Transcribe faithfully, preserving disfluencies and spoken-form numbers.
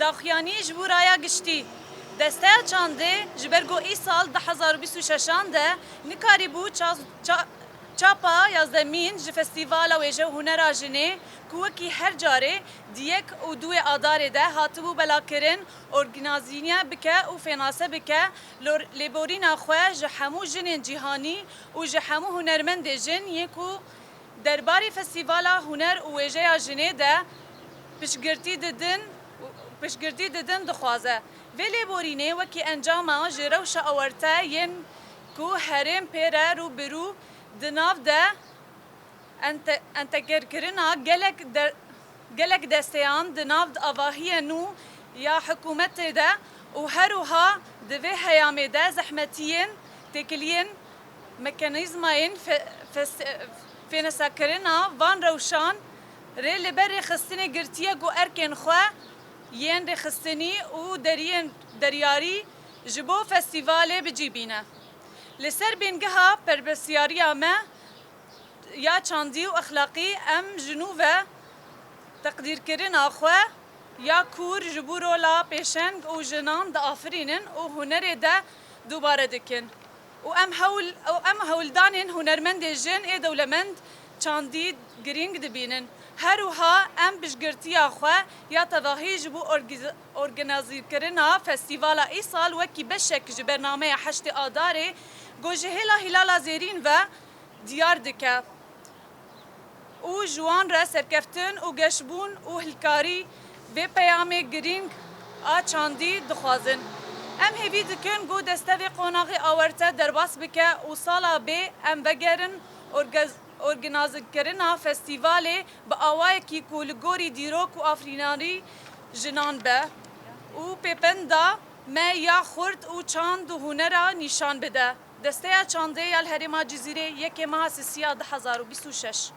Daxuyanî ji bo raya giştî. Desteya çandê ji ber ku îsal du hezar û bîst û şeşan de nikarîbû ça-, ça-, çapa yazdemîn ji Festîvala Wêje û Hunera Jinê ku wekî her carê di yek û duê Adarê de hatibû belakirin, organîze bike û pênase bike lor-, lêborîna xwe ji hemû jinên cîhanî û ji hemû hunermendê jin yên ku derbarê Festîvala Huner û Wêjeya Jinê de piştgirtî didin, piştgirtî didin dixwaze. Vê lêborînê wekî encama ji rewşa awarte yên ku herêm pê re rû bi rû di nav de ente-, entegrkirina gelek de-, gelek desteyan di nav avahiyê nû ya hikûmetê de û her wiha di vê heyamê de zehmetiyên têkiliyên mekanîzmayên fe-, fes-, pênasekirina van rewşan rê li ber rêxistinê girtiye ku erkên xwe yên rêxistinî û deriyên deryarî ji bo festîvalê bi cî bîne. Li ser bingeha perbesyariya me ya çandî û exlaqî, em ji nû ve teqdîrkirina xwe ya kûr ji bo rola pêşeng û jinan diafirînin û hunerê de dubare dikin. Û em hewl, û em hewldanên hunermendê jin ê dewlemend çandî girîng dibînin. Her wiha em piştgirtiya xwe ya tevahî ji bo orgiz-, organîzekirina festîvala îsal wekî beşek ji bernameya heştê Adarê ku ji hêla Hîlala Zêrîn ve diyar dike û ji wan re serkeftin û geşbûn û hilkarî vê peyamê girîng a çandî dixwazin. Em hêvî dikin ku destevê qonaxê awarte derbas bike û sala bê em vegerin orgaz-, organîzekirina festîvalê bi awayekî ku li gorî dîrok û afirînarî jinan be û pêpenda me ya xurt û çand û hunera nîşan bide. Desteya Çandê ya li Herêma Cizîrê, yekê meha sisiya du hezar û bîst û şeş.